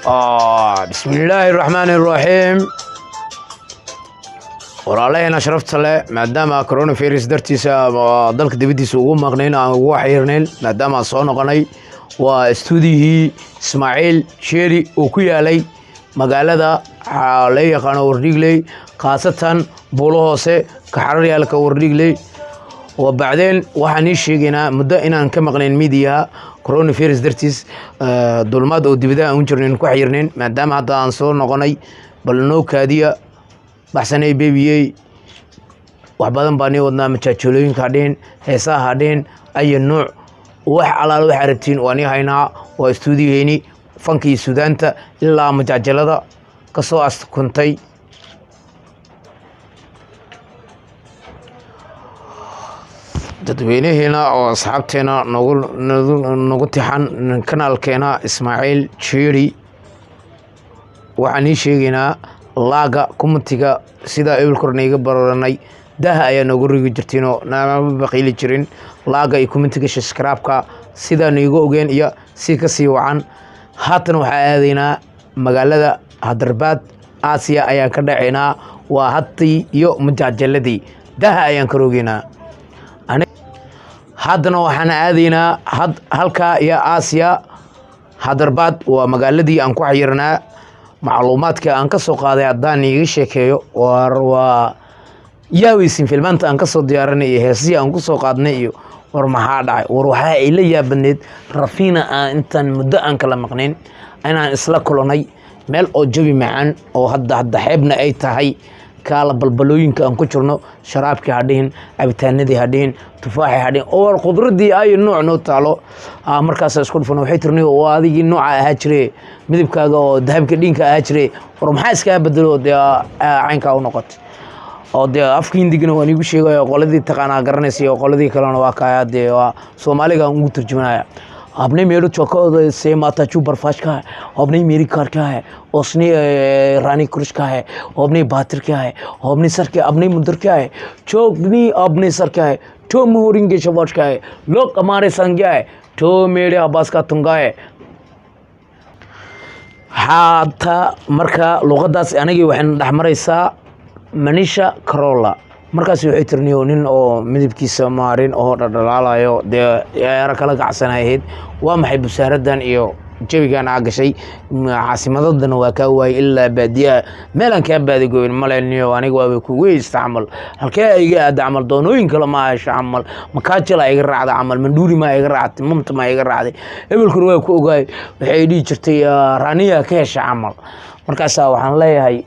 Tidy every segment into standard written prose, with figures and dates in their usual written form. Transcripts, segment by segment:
Bismillaahi raxmaani raxiim. Walaalaheena sharafta leh, maadaama coronavirus dartiisa dalka dibaddiisa ugu maqnayn, aan ugu waxyirnayn, maadaama aan soo noqonay, waa stuudiyihii Ismaaciil Sheeri oo ku yaalay magaalada la yaqaano Wardhiigley, khaasatan Buulo Hoose, kaxararyaalka Wardhiigley. Wa bacdeen, waxaan ii sheegaynaa muddo inaan ka maqnayn miidiyaha coronavirus dartiis, dulmaad oo dibadaha aan u jirnayn, ku xayirnayn. Maadaama hadda aan soo noqonay, bal noo kaadiya. Baxsanay bebiyey, wax badan baa nii wadnaa. Majaajolooyinka hadhihin, heesaha hadhihin, ayo nuuc, wax alaal waxaa rabtiin waa nii haynaa. Waa istuudiyaheyni fanka iyo suudaanta ilaa majaajalada ka soo askuntay. Dadweynaheena oo asxaabteena nagu nagu tixan kanaalkeena Ismaaciil Jeeri, waxaan ii sheegaynaa laaga kumatiga sidaa ebel korna iga baranay, daha ayaa noogu rigi jirtiinoo nama baqiili jirin. Laaga iyo kumatiga, subscribe-ka sidaa niiga ogeen iyo si kasii wacan. Haatan waxaa aadaynaa magaalada Hadarbaad, Aasiya ayaan ka dhacaynaa. Waa hadtii iyo majaajaladii, daha ayaan ka rogeynaa. Haddana waxaan aadaynaa halkaa iyo Aasiya. Hadarbaad waa magaaladii aan ku xayirnaa. Macluumaadka aan ka soo qaaday haddaan iiga sheekeeyo, waa yaaweysin. Filmaanta aan kasoo diyaarinay iyo heesihii aan kusoo qaadnay iyo war maxaa dhacay, war waxaa ila yaabadneyd Rafiina aan intaan muddo aan kala maqnayn inaan isla kulanay meel oo jawi macaan oo hadda xeebna ay tahay, kaala balbalooyinka aan ku jirno, sharaabkii hadhihin, cabitaanadii hadhihin, tufaaxii hadhihin, oo war khudradii ay nooc noo taalo. Markaasa isku dhufan, waxay tirni: "Oo adigii nooca ahaa jire, midabkaaga oo dahabka dhiinka ahaa jire, war maxaa iskaga bedelo dee caynkaa u noqotay?" Oo dee afka Hindigana waan iigu sheegaya, qoladii taqaanaa garanaysa iyo qoladii kalena waa kaya, dee waa Soomaaliga aan ugu turjumanaya. आपने मेरे चौको से माता चू बर्फाश का है, अपनी मेरी कार क्या है, उसने रानी क्रुश का है, अपनी बातर क्या है, अपने सर क्या, अपनी मुद्र क्या है, चौकनी अपने सर क्या है, ठो मोरिंग के शबाश का है, लोग हमारे संग क्या है, ठो मेरे अब्बास का तुंगा है. Xataa marka luqadaas anigii waxayna dhex maraysaa Manisha Carola. Markaas waxay tirniyo nin oo midabkiisa maarin oo dhaldhalaalayo, dee eero kala kacsan ahayd. Waa maxay busaaradan iyo jawigan aa gashay? Caasimadadana waa kaa waayey, ilaa baadiyaha meelaan kaa baadigoyn maleniyo. Aniga waaba kugu heysta camal, halkee iga aada camal, doonooyin kale ma hesho camal, makaajala iga raacda camal, mandhuuri maa iga raacday, mamta maa iga raacday. Hebelkuna waa ku ogaay, waxay dhihi jirtay raaniya ka hesha camal. Markaasaa waxaan leeyahay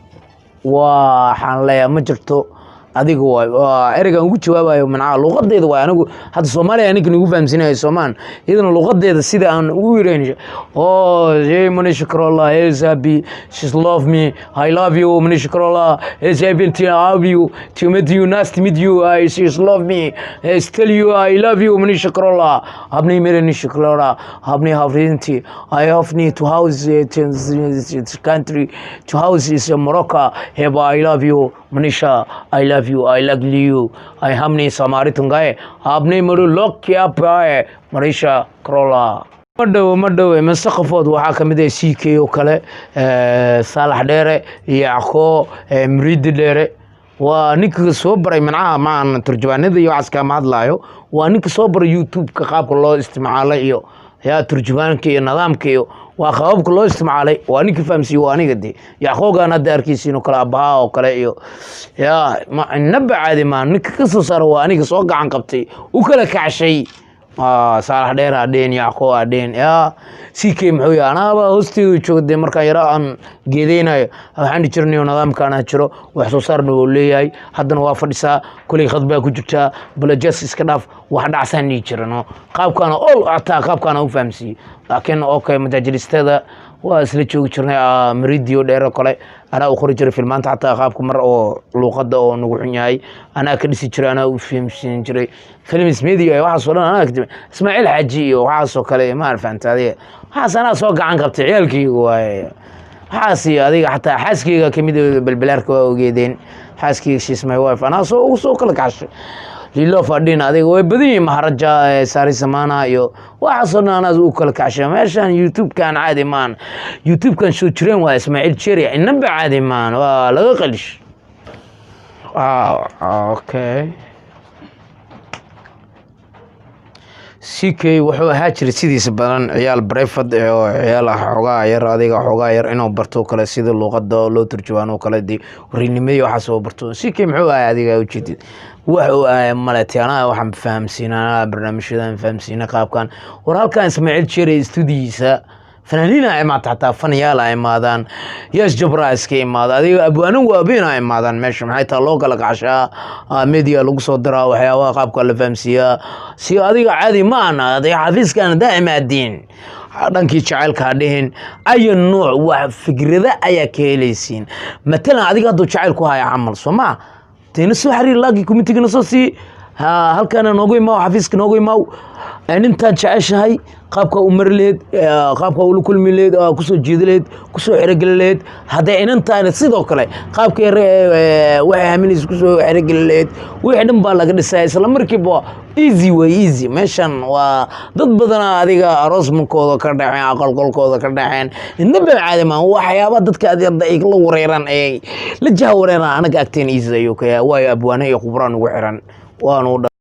ma jirto, adiga waay. Waa ereygaan ugu jawaabayo mancaha luqadeeda waay. Anigu hadda Soomaaliya ninkan igu fahamsinayo Soomaan, iyadana luqadeeda sida aan ugu yirayn: "Oh hey Manisha Karola, hey happy, she's love me, I love you Manisha Karola, hey happy to love you, to meet you, nice to meet you, I she's love me, hey tell you I love you Manisha Karola, habni mere Manisha Karola, habni havrinti, I have need to house to country to house is Morocco, hey I love you Manisha, I love you, I love you, I हमने समारे तुंगाए आपने मेरे लोग क्या पाए Manisha Karola." Ma dhowo, ma dhowe mise qofood waxaa kamid ah CK oo kale, Saalax Dheere iyo Caqoo Muriidi Dheere. Waa ninka soo baray mancaha maan turjubaanada iyo waxaas kama hadlaayo. Waa ninka soo baray YouTube-ka qaabka loo isticmaalay iyo yaa turjubaanka iyo nidaamka iyo waa qaababka loo isticmaalay. Waa ninka fahamsiiye, waa aniga. De Yacqoogan hadda arkaysiin oo kale, abaha oo kale iyo yaa inaba caadi maa. Ninka ka soo saara waa aniga, soo gacan qabtay, u kala kacshay. Saalax Dheer adheen, Yacqoo adheen, yaa CK muxuu yahay, anaaba hoosteedu jooga. Dee markaan yaro aan geedeynayo, waxaan dhihi jirnayo nidaamkaana jiro, wax soo saarna wuu leeyahay. Haddana waa fadhisaa, kuley khad baa ku jirtaa, balajas iska dhaaf, wax dhacsaan dhihi jirano. Qaabkaana ol ataa qaabkaana u fahamsiiyey. Laakiin okay, majaajilistada waa isla joogi jirnay. Meridio Dheer oo kale anaa u qori jiray filmaanta, xataa qaabka mar oo luuqadda oo nagu xun yahay anaa ka dhisi jiray, anaa u fahamsiin jiray. Films media iyo waxaas oo dhan anaa kadib, Ismaaciil Xaaji iyo waxaas oo kale, ma fahamta adiga, waxaas anaa soo gacan qabtay. Ciyaalkayga waaye waxaas iyo adiga, xataa xaaskayga kamid ah. Balbalaarka waa ogeedeen, xaaskayga, she's my wife, anaa soo ugu soo kala kaxshay. Lilo fadhin adiga way badan yihiin, Maharaja, Saari Samana iyo waxaasoo dhan anaas u kala kacsha. Meeshan YouTube-kan caadi maan, YouTube-kan soo jireen waa Ismaaciil Jerry, inaba caadi maan, waa laga qalish. Okay, CK wuxuu ahaa jiray sidiisa badan ciyaal brefad oo ciyaal ah, xoogaa yar adiga, xoogaa yar inuu barto kale sida luuqada loo turjubaan oo kale, dee warinimadi waxaas oo barto. CK muxuu ahay adiga ujeedid? Wax uu ahay male ti anaa waxaan fahamsiina, anaa barnaamijyadan fahamsiina qaabkan. War halkan Ismaaciil Jerry studiyiisa fanaaniina imaata, xataa fanayaal a imaadaan, Yaas Jabra iska imaada, adiga abwaano waabeyn a imaadaan. Meesha maxay taa loo kala kacshaa, media lagu soo diraa, waxyaabaha qaabka la fahamsiiyaa si adiga caadi ma ahna. Adiga xafiiskan hadaa imaadiin, dhankii jacaylka ha dhihin, ayo nuuc wax fikrada ayaa ka helaysiin. Matalan adiga hadduu jacayl ku haya camal, soo maa deena soo xariir, laagii commitigana soo sii, ha halkaana noogu imaaw, xafiiska noogu imaaw. Nintaan jeceshahay qaabka u mari laheyd, qaabka ula kulmi laheyd, kusoo jiidi laheyd, kusoo xerogeli laheyd. Hadday inantaana sidoo kale qaabka waxay haminaysa kusoo xerogeli laheyd, wixii dhan baa laga dhisaya isla markiiba. Easy way easy. Meeshan waa dad badanaa adiga aroosmankooda ka dhaceen, aqalqolkooda ka dhaceen, inaba caadi maan. Waxyaaba dadka hadda ay la wareeraan, ay la jaha wareeraan, anaga agteen easy ayuu ka yahay, waayo abwaane iyo khubraan ugu xiran waanu.